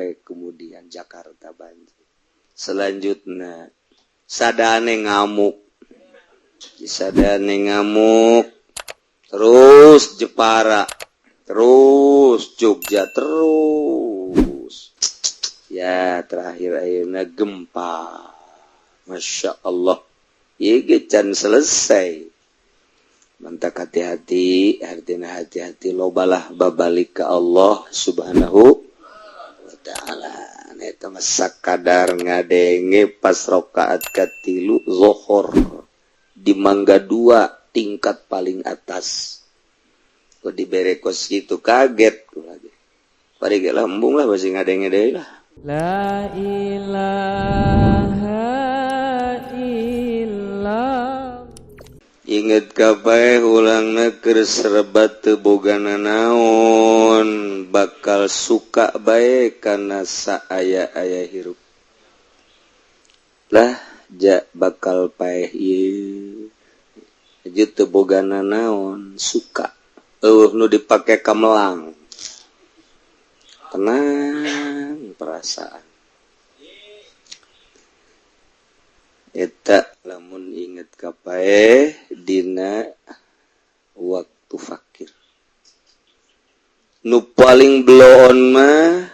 poe kemudian Jakarta banjir. Selanjutnya sadane ngamuk, sadane ngamuk terus Jepara, terus Jogja, terus ya terakhir ayeuna gempa. Masya Allah, ieu ge can selesai. Mantak hati-hati, artinya hati-hati, lobalah babalik ke Allah Subhanahu wa Ta'ala. Eta mah sakadar ngadenge pas rakaat katilu Zohor di Mangga Dua, tingkat paling atas, kok dibere kos gitu, kaget lagi pada ge lembung lah, masih ngadenge deui lah. La ilaha illallah. Inget ka paeh ulangna keur serba teu boga nanaon, bakal suka bae kana saaya-aya hirup lah, ja bakal paeh ieu aja teu boga nanaon, suka eueuh nu dipake kamelang, tenang perasaan eta. Lamun inget ka paeh dina waktu fakir, nu paling bloon mah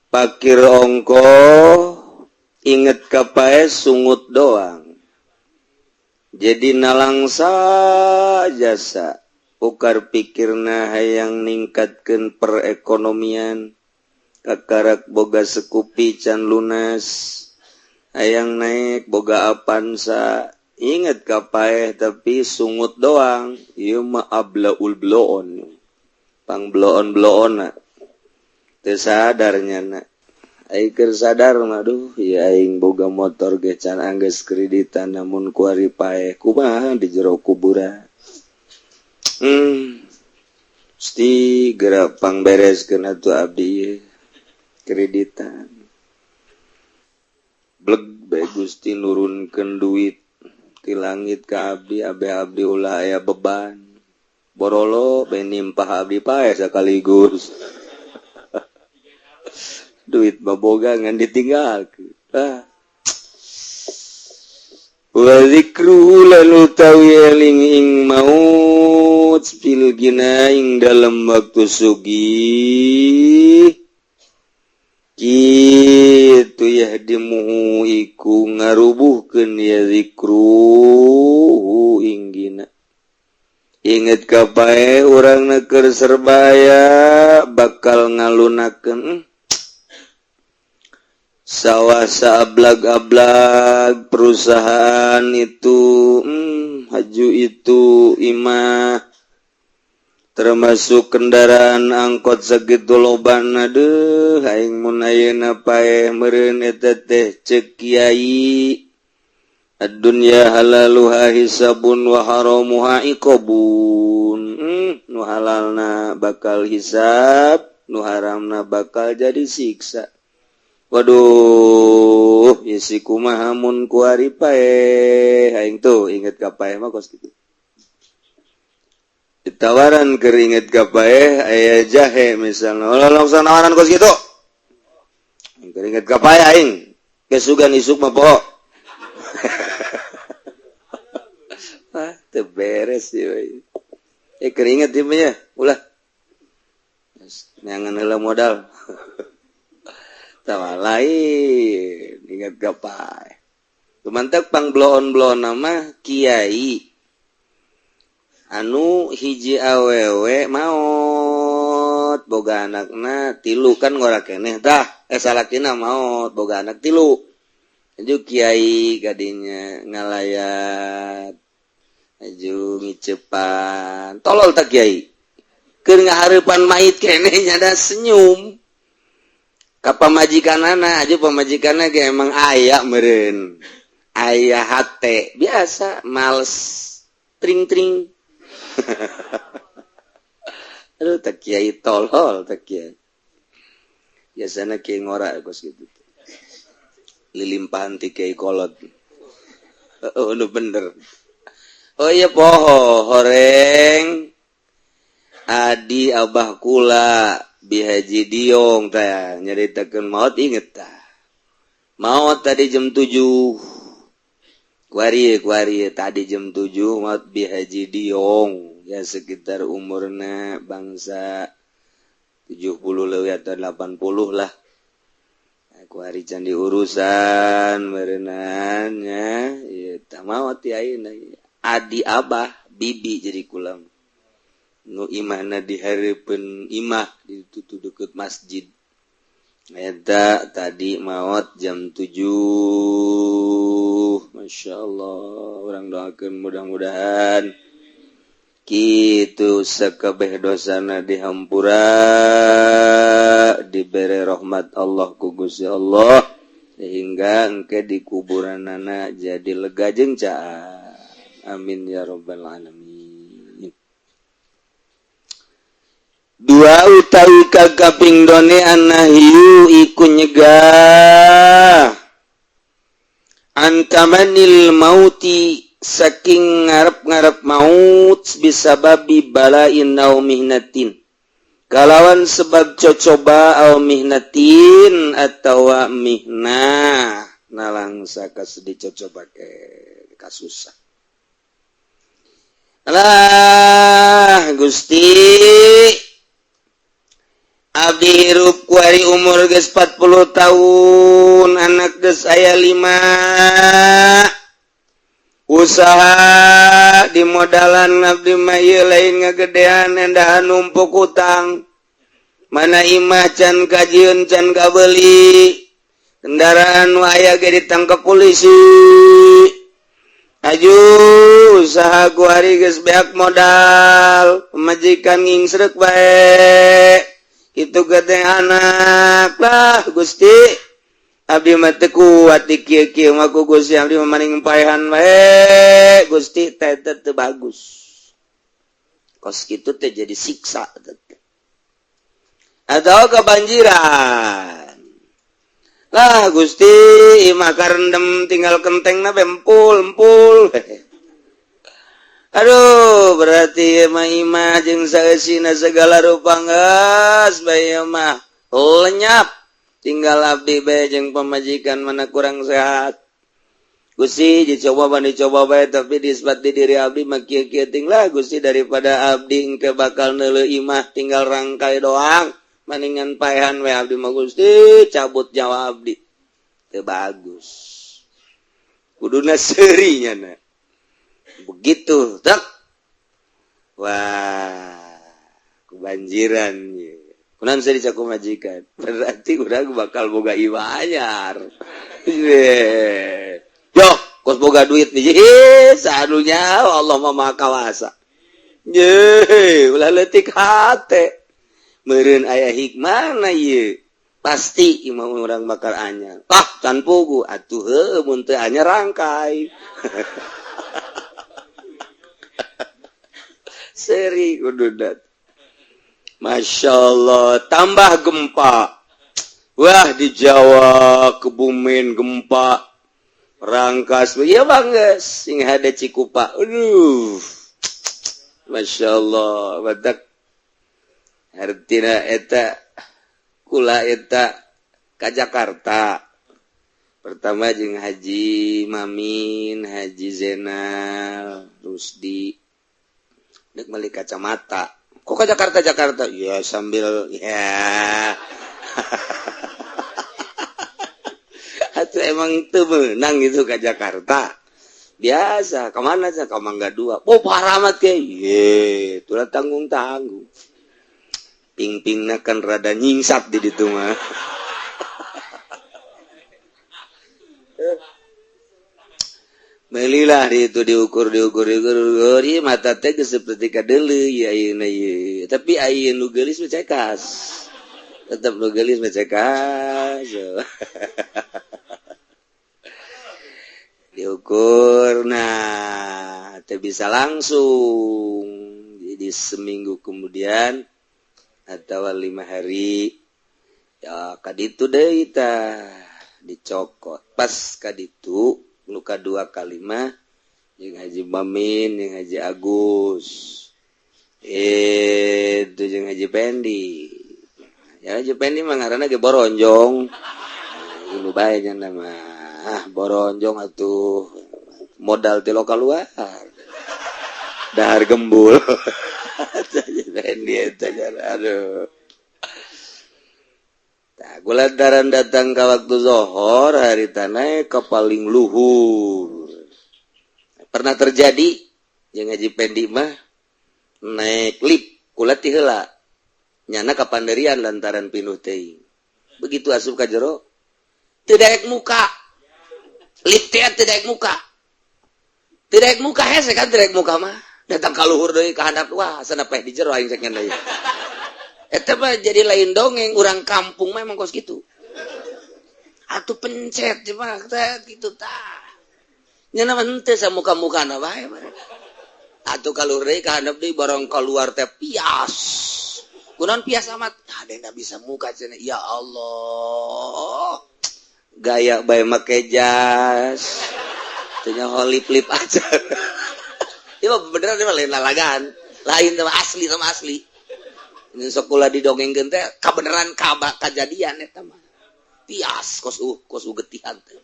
pakir ongko, inget ka paeh sungut doang, jadi nalangsa jasa ukar pikirna hayang ningkatkeun perekonomian, kakarak boga Scoopy can lunas, hayang naik boga Avanza, inget ka paeh tapi sungut doang. Ieu mah ablaul bloon, pang bloon bloon teu sadar nyana. Ai keur sadar mah, duh ya, aing boga motor ge can anggeus kreditan, namun kuari paeh kumaha di jero kuburan? Gusti, geura pangbereskeun atuh abdi kreditan. Bleg bae Gusti nurunkeun duit ti langit ka abdi, abe abdi ulah aya beban, borolo bae nimpah abdi, paeh sekaligus. Duit baboga ngan ditinggalkeun. Ah, wa zikru lan utawi eling ing maut fil gina ing dalam waktu sugih kitu yahdimuhu iku ngarubuhkeun ya zikruhu ing gina. Inget ka paeh urang keur serbaya bakal ngalunakeun sawah saablag-ablag, perusahaan itu, haju itu, imah, termasuk kendaraan angkot segitu lobana. Deuh, aing mun ayeuna paeh meureun eta teh ceuk kiai, ad-dunya halaluha hisabun wa haramuha iqobun. Nu halalna bakal hisab, nu haramna bakal jadi siksa. Waduh, isi kumaha mun kuari paeh aing tuh? Inget ka paeh mah kos kitu. Ditawaran keur inget ka paeh aya jahe misalnya, ulah langsung nawaran kos kitu. Keur inget ka paeh aing kesugan isuk mah poho. Ah, teu beres ieu. Eh, keur inget ieu mah ulah neangan heula modal. Tawa lain inget ka paeh. Lumantak pang bloon-bloon nama kiai anu hiji awewe maot boga anakna tilu, kan ngora keneh tah, eh, salakina maot boga anak tilu. Aju kiai kadinya ngalayat, aju ngicepan. Tolol tak kiai, keur ngahareupan mayit keneh nyada senyum ka pamajikanana. Aju pamajikanna ge emang aya meureun aya hate biasa males tring tring. Aduh, tak kiai tolol, tak kiai biasana kiai ngora kos gitu, lilimpahan ti kiai kolot. Oh, nu bener. Oh iya, poho horeng adi abah kula. Bi Haji Diong teh nyaritakeun maot inget tah. Maot tadi jam 7. Kuari kuari tadi jam 7 maot Bi Haji Diong ya sekitar umurna bangsa 70 leuwih atau 80 lah. Kuari can diurusan meureunan nya ieu tah maot ti ayeuna adi abah bibi jadi kulam nu imahna di hareupeun imah ditutup deket masjid eta tadi maot jam 7. Masya Allah urang doakeun mudah-mudahan kitu sakabeh dosana dihampura dibere rahmat Allah ku Gusti Allah sehingga engke di kuburanana jadi lega jeung caang. Amin ya rabbal alamin. Dua utawi kagaping done annahyu iku nyegah antamanil mauti saking ngarep-ngarep maut bisababi bala'in au mihnatin kalawan sebab cocoba au mihnatin atawa mihnah nalangsa kasedih cocoba ke kasusah. Alah Gusti abdi hirup kuari umur geus 40 tahun anak geus aya 5 usaha di modalan abdi mah ieu lain ngagedean endahan numpuk utang mana imah can kajieun can kabeuli kendaraan nu aya ge ditangkep polisi aju usaha kuari geus beak modal pamajikan ngingsreuk bae kitu gede anak lah Gusti abdi mah teu kuat di kieu-kieu mah ku Gusti abdi mah maning paehan bae Gusti teh teu bagus kos kitu teh jadi siksa atau kebanjiran lah Gusti imah karendem tinggal kentengna bempul-empul aduh berarti imah imah jeung saeusina segala rupa geus bae mah lenyap tinggal abdi bae jeung pamajikan mana kurang sehat Gusti dicoba dicoba bae tapi disebut di diri abdi mah kieu-kieu ting lah Gusti daripada abdi engke bakal neuleuh imah tinggal rangkai doang maningan paehan we abdi mah Gusti cabut nyawa abdi teu bagus kuduna seuri nya na begitu tak wah kebanjiran ye. Kunaon saya dicaku majikan berarti urang bakal boga imah anyar yo kos boga duit nih sadunya Allah mah maha kawasa ye ulah leutik hate meureun aya hikmahna ieu pasti imah urang bakal anyar ah can pugu atuh heuh mun teu anyar rangkai seri kudu. Masya Allah tambah gempa wah di Jawa Kebumen gempa Rangkas ya bang geus sing hade Cikupa aduh Masya Allah badak hartina eta kula eta ka Jakarta pertama jeung Haji Mamin Haji Zainal Rusdi dek meuli kacamata kok ke Jakarta Jakarta ya sambil ya atau emang teu meunang gitu ke Jakarta biasa kemana aja ke Mangga Dua oh parah amat ke ye itulah tanggung tanggung ping-pingna kan rada nyingsat di ditu mah Belilah itu diukur diukur diukur diukur ieu mata teh geus seperti kadeuleu ieu ayeuna ieu tapi ayeuna nu geulis mah cekas tetep nu geulis mah cekas diukur nah teu bisa langsung jadi seminggu kemudian atau 5 hari ya kaditu deui tah dicokot pas kaditu luka 2 kalimah jeung Haji Mamin jeung Haji Agus itu jeung Haji Pendi Ya Haji Pendi mah ngaranna ge boronjong. Ilu bae nya mah. Ah, boronjong atuh modal ti lokal luar. Dahar gembul. Haji Pendi eta, aduh. Tah, lantaran datang ke waktu zohor hari tanah ke paling luhur. Pernah terjadi yang Haji Pendi mah naik lip kula ti heula. Nyana kapanderian lantaran pinuh teuing. Begitu asup ka jero teu daek muka. Lip teh teu daek muka. Teu daek muka hese kan teu daek muka mah. Datang ka luhur deui ka handap, wah sana peh di jero aing cek deui. Eta mah jadi lain dongeng, urang kampung mah emang kos kitu. Atuh pencet mah teh kitu tah. Nyana mah henteu samuka-mukana bae. Atuh ka luhur deui ka handap deui barang keluar teh pias. Kunaon pias amat? Ada yang bisa muka cenah. Ya Allah. Gaya bae make jas. Teu nyaho lip-lip aja. Ieu mah beneran mah lain lalagan. Lain sama asli sama asli. Ini sekolah didongengkeun teh kabeneran kaba kajadian eta mah. Pias kos kos getihan teh.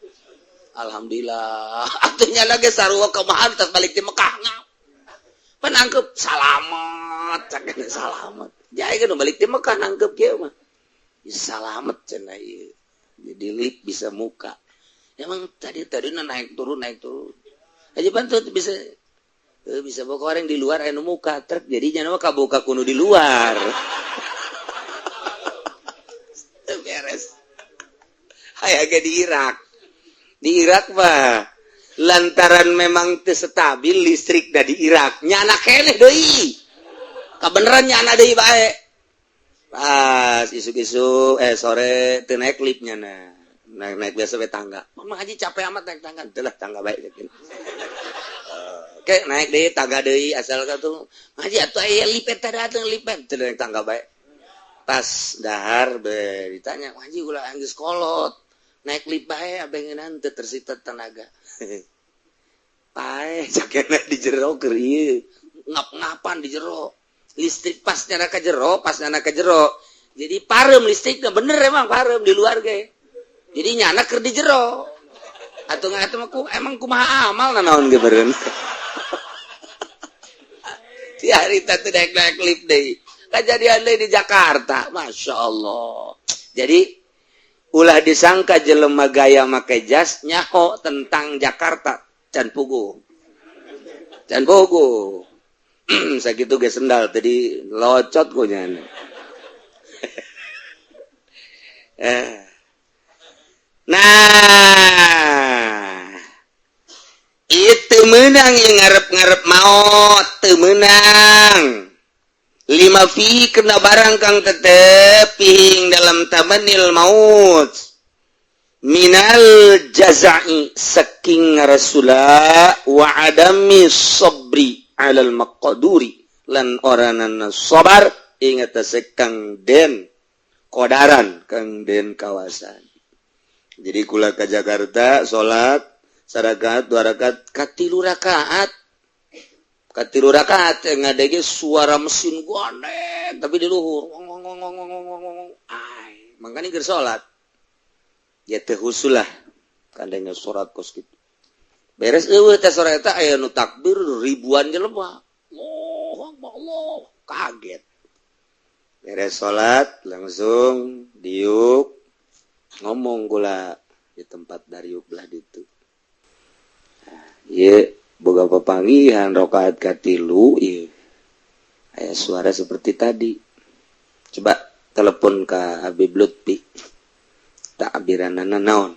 Alhamdulillah. Atuh nya lagi sarua kumaha tas balik di Mekah ngap. Penangkep salamet, cak salamet. Jadi kan balik di Mekah nangkep kieu mah. Salamet cenah ieu. Jadi lip bisa muka. Emang tadi tadi naik turun naik turun. Aja bantu bisa bisa bawa orang di luar anu muka truk jadi jangan mah kabuka kuno di luar. Beres. Aya ge di Irak. Di Irak mah lantaran memang teu stabil listrik da di Irak. Nyana keneh deui. Kabeneran nyana deui bae. Pas isuk-isuk sore teu naik lipnya nah. Naik naik biasa we tangga. Mama Haji capek amat naik tangga. Teu lah tangga bae. Oke, naik deui tangga deui asal ka tuh. Haji atuh aya lip eta dateng lip teu naik tangga bae. Pas dahar be ditanya, "Haji ulah geus kolot." Naik lip bae abeng ngeunaan teu tersita tenaga. Pae cakena di jero keur ieu. Ngap-ngapan di jero. Listrik pas nyana ka jero, pas nyana ka jero. Jadi parem listriknya bener emang parem di luar ge. Jadi nyana keur di jero. Atuh nggak mah emang kumaha amal naon ge beureun. Ti harita teh naik naik lip deui. Kejadian deui di Jakarta, Masya Allah. Jadi ulah disangka jelema gaya make jas nyaho tentang Jakarta can puguh. Can puguh. Sakitu ge sendal tadi locot ku nyana. Nah, itu menang yang ngarep-ngarep maut, teu meunang. Lima fi kena barang kang tetep ing dalam tamannil maut. Minal jaza'i saking rasula wa adami sabri alal maqduri lan oranana sabar ing atase kang den kodaran kang den kawasan. Jadi kula ke Jakarta salat sarakaat dua rakaat katilu rakaat katilu rakaat ngadege suara mesin gone tapi di luhur ai makanya keur salat ya teu husul lah kandengnya surat kos gitu beres eueuh teh sore eta aya nu takbir ribuan jelema. Allah Akbar, Allah, kaget. Beres salat langsung diuk ngomong kula di tempat dariuk belah ditu. Nah, ieu boga papanggihan rakaat katilu ieu aya suara seperti tadi. Coba telepon ke Habib Lutfi, takbiranana naon.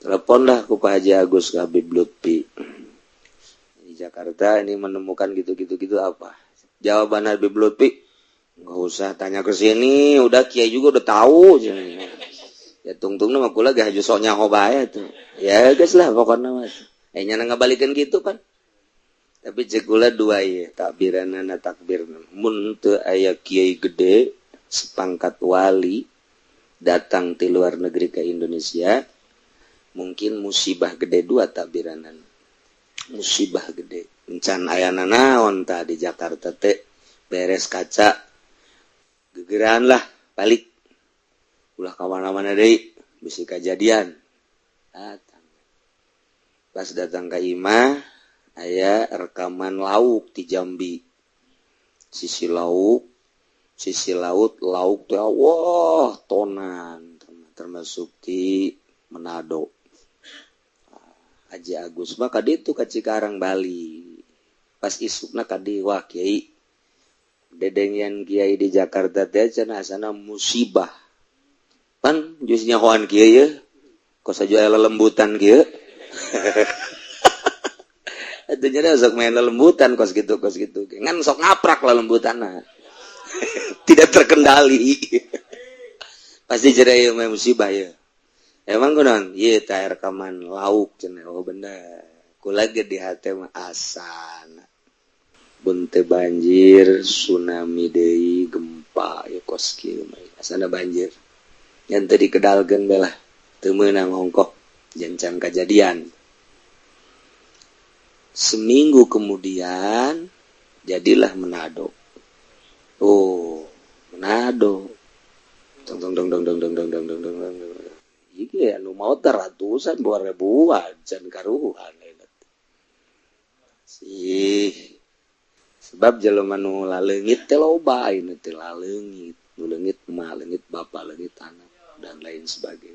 Teleponlah ku Pak Haji Agus ke Habib Lutfi di Jakarta ini menemukan gitu-gitu gitu apa. Jawaban Habib Lutfi, nggak usah tanya ke sini, udah kiai juga udah tahu. Ya tungtung mah kula ge haju sok nyaho bae tuh. Ya geus lah pokokna mah. Eh nyana ngabalikeun gitu kan. Tapi cek kula dua ieu takbiranana takbir mun teu aya kiai gede sepangkat wali datang ti luar negeri ke Indonesia, mungkin musibah gede dua takbiranan. Musibah gede. Encan ayana naon tah di Jakarta teh beres kaca gegeran lah. Balik ulah ka mana-mana deui, bisi kajadian. Datang, pas datang ka imah aya rekaman lauk di Jambi, sisi lauk, sisi laut, lauk teh wah tonan, termasuk di Manado. Haji Agus mah ka ditu ka Cikarang, Bali. Pas isukna ka dieu, "Wah, Kiai, dedengian kiai di Jakarta teh cenah asana musibah." Pan geus nyahoan kieu ye, kos aya lelembutan kieu. Atuh nya sok main lelembutan kos gitu, kos gitu. Ngan sok ngaprak lelembutanna. Tidak terkendali. Pasti jadi ieu mah musibah ya. Emang kunaon? Ieu tah rekaman lauk cenah. Oh, bener. Kula ge di hate mah asana. Bun teu banjir, tsunami deui, gempa ya kos kieu mah. Asana banjir. Yang tadi kedalkeun bae lah. Teu meunang ongkoh jancan kejadian. Seminggu kemudian jadilah Manado. Oh, Manado. Dong dong dong dong dong dong dong dong dong dong dong. Iki anu maot ratusan, dua ribuan, can karuhan. Sih. Sebab jelema nu laleungit teh loba, ini teh laleungit, nu leungit mah leungit bapak, leungit anak dan lain sebagainya.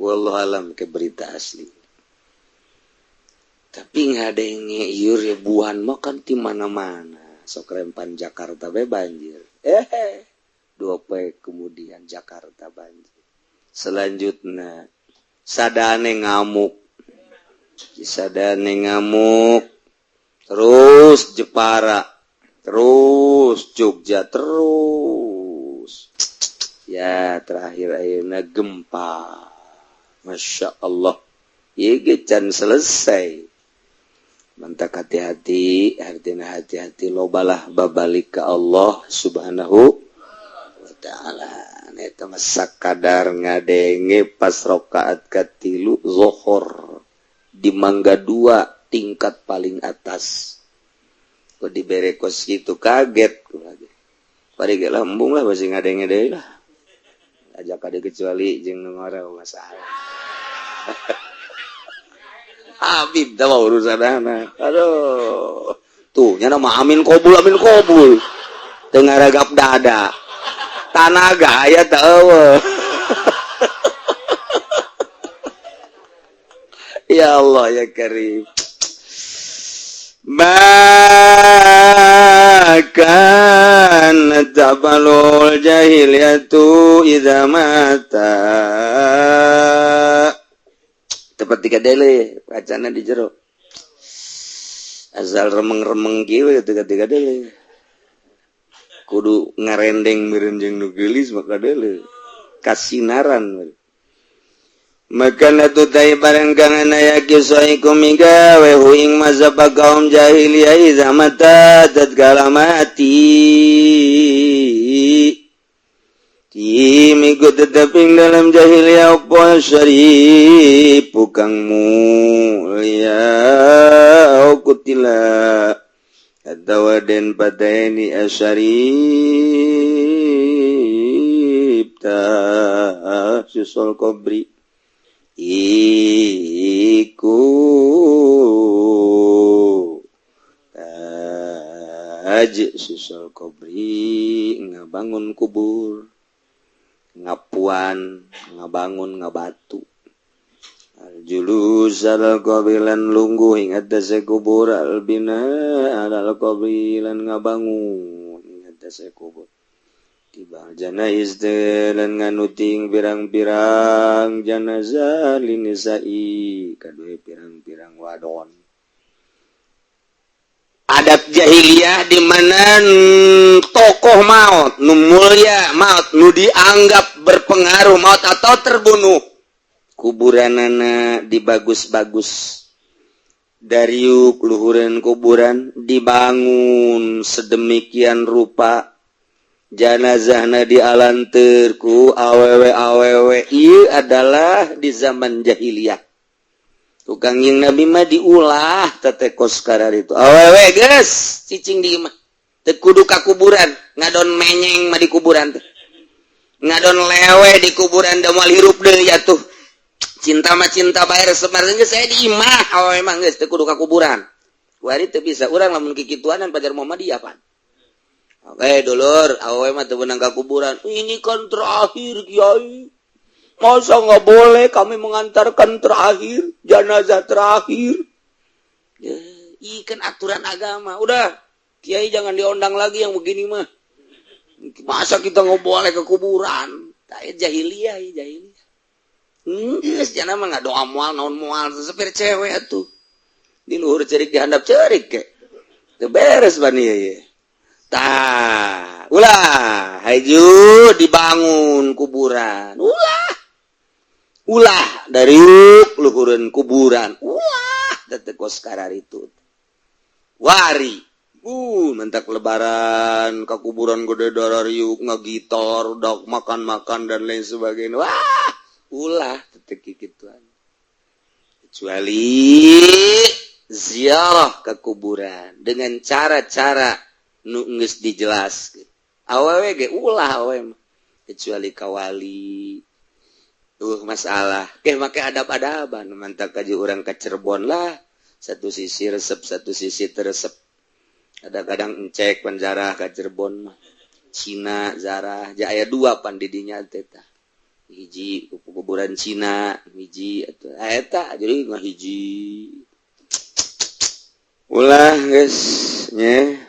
Wallahu alam ke berita asli. Tapi ngadenge ieu ribuan mah kan di mana-mana. Sok rempan Jakarta be banjir. 2 poe kemudian Jakarta banjir. Selanjutnya Sadane ngamuk. Sadane ngamuk. Terus Jepara, terus Jogja, terus. Ya, terakhir ayeuna gempa. Masya Allah. Ieu ge can selesai. Mantak hati-hati, artinya hati-hati, lobalah babalik ke Allah Subhanahu wa Ta'ala. Eta mah sakadar ngadenge pas rakaat katilu Zohor di Mangga Dua, tingkat paling atas. Kok dibere kos gitu, kaget lagi. Pada ge lembung lah, masih ngadenge deui lah. Ajak ada kecuali jeung nu ngora masalah. Habib dah urusan anak. Aduh. Tuh, nya nama amin kobul, amin kobul. Teu ngaragap dada. Tanaga aya teu eueuh. Ya Allah ya Karim. Bahkan tabalul jahiliyatu idza mata. Tepat tiga dele wacana di jero. Asal remeng-remeng kieu tiga tiga dele. Kudu ngarendeng meureun jeung nu geulis maka dele. Kasinaran. Maka tu tai barang kang anaya kisaikum migawe hu ing mazhab kaum jahiliyah iza mata tatkala mati Timiku tetep ing dalam jahiliyah apa syarif kang mulia kutila atawa den pateni asyarif ta susul kobri iku taj susul kobri ngabangun kubur, ngapuan, ngabangun, ngabatu aljulus alal qabri lan lungguh ing atase kubur, albina alal qabri lan ngabangun ing atase kubur, tibang janaiz lan nganuting pirang-pirang janazah linisai kadue pirang-pirang wadon. Adat jahiliyah di mana tokoh maut, nu mulia maut, nu dianggap berpengaruh maut atau terbunuh, kuburanana dibagus-bagus, dariuk luhureun kuburan dibangun sedemikian rupa, janazahna dialanteur ku awewe awewe. Ieu adalah di zaman jahiliyah. Tukang yang Nabi mah diulah tete kos karar itu. Awewe geus cicing di imah, teu kudu ka kuburan, ngadon menyeng mah di kuburan teh. Ngadon lewe di kuburan da moal hirup deui atuh. Cinta mah cinta bayar, sebenarnya saya di imah awewe mah geus teu kudu ka kuburan. Kuari teu bisa urang lamun kikituanan pajar Muhammadiyah pan. Oke, dulur, awewe mah teu meunang ka kuburan. Ini kan terakhir, Kiai. Masa nggak boleh kami mengantarkan terakhir, jenazah terakhir? Ya, ikan aturan agama. Udah, Kiai jangan diundang lagi yang begini mah. Masa kita nggak boleh ke kuburan? Tak jahiliyah, jahiliyah. Geus jana mah nggak doa moal naon moal sepir cewek atuh. Di luhur cerik, di handap cerik ke. Teu beres bani ye. Tah, ulah haju dibangun kuburan. Ulah. Ulah dari luhureun kuburan. Ulah teh kos itu. Wari. Mentak lebaran ke kuburan gede darah riuk ngagitor, dok makan-makan dan lain sebagainya. Wah, ulah tetep gituan. Kecuali ziarah ke kuburan dengan cara-cara nu geus dijelaskeun. Awewe ge ulah awewe mah. Kecuali kawali. Tuh masalah. Ke make adab-adaban mantak kaji urang ke Cirebon lah. Satu sisi resep, satu sisi teresep. Kadang-kadang encek penjara ke Cirebon mah. Cina zarah, ja aya dua pan di dinya teh tah. Hiji kuburan Cina, hiji atuh eta jadi ngahiji. Ulah geus nya.